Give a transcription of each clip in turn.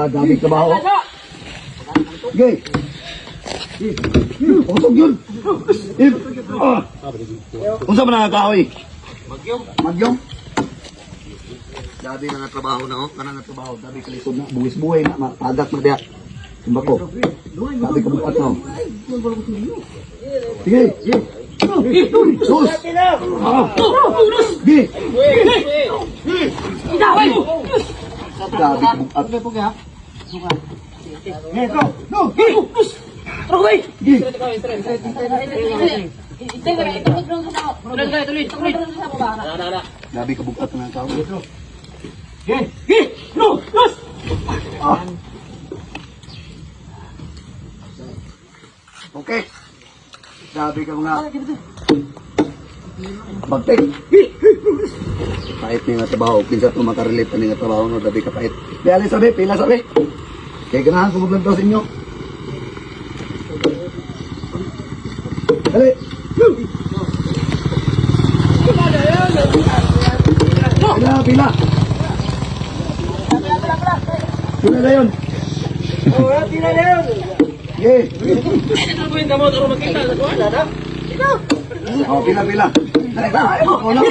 Ah, dami trabaho. Sige. Usog yun. Ah. Unsa man ang kahoy? Magyong. Magyong. Dabi na nga trabaho na oh, kana nga trabaho, dabi kalisod na, buwis buhay na, mapagat na diha. Simba ko. Dabi ka bukat na. Oh. Sige. Sus. Ah. Sige. Dabi ka bukat. Sige, go. Go. Sige. Dabi ka bukat na ang kahoy. Ah. Okay. Sabi ka mga bagtik. Pait ni nga trabaho. Kinsa to makarelate ani nga trabaho no, dabi ka pait. Di alis sabi, pila sabi. Kay ganahan ko maglantaw sa inyo. Dali. Pila, pila. Pila na yun. Yeah. Oh, pila, pila. Dali, dali. Oh, no.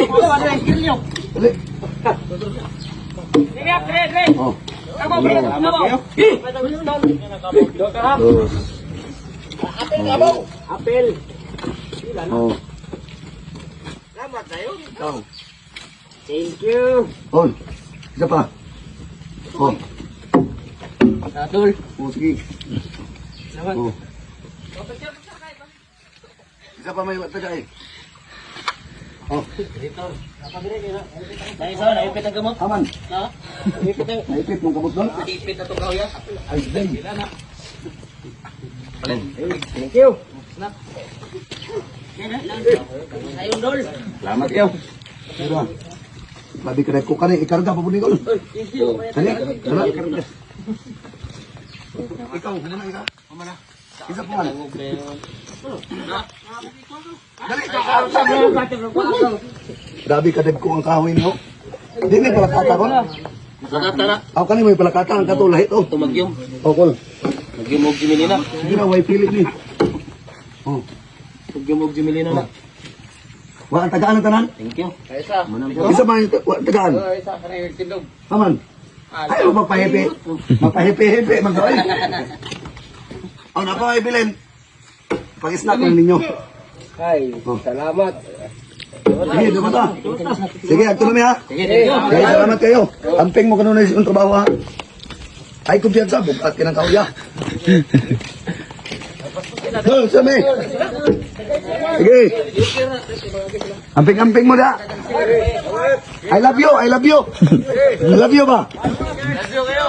Dali. Oh. Dos. Apel. Oh. Ikaw. Thank you. On. Isa pa. Oh. Atol. Oh, sige. Oh. Isa pa may taga eh. Oh, Dahil sa naipit ang gamot. aman. Ha? Naipit ang Naipit mong kabot doon. naipit na itong kahoy. Ay, day. Thank you. Ayun, Dol. Salamat kayo. Pero, labi ka na ko kani, ikarga pa po ni Gol. Dali, dali. Ikaw, humana ikaw. Humana. Isa po man. Dali, grabe ka ko ang kahoy niyo. Di may palakata ko. Palakata na. Ako kani may palakata ang katulahit oh. Tumagyong. Oh, kol. Magyong og Jimilina. Sige na, way pilit ni. Oh. Magyong og Jimilina na. Wa ang tagaan ang tanan. Thank you. Isa. Isa man wa ang tagaan. Isa ka na yung tindog. Aman. Ay, magpahipi. Magpahipi-hipi, magdoy. Oh, nako ay bilin. Pag-snack lang ninyo. Ay, Oh. salamat. Sige, dumata. Sige, agto na mi ha. Sige, thank you. Sige, salamat kayo. Amping mo kanunay sa inyong trabaho ha. Ay, kumpiyansa, bugat ka ng kauya. Dol, sami. Sige. Amping-amping mo da. I love you, I love you. I love you ba? Love you kayo.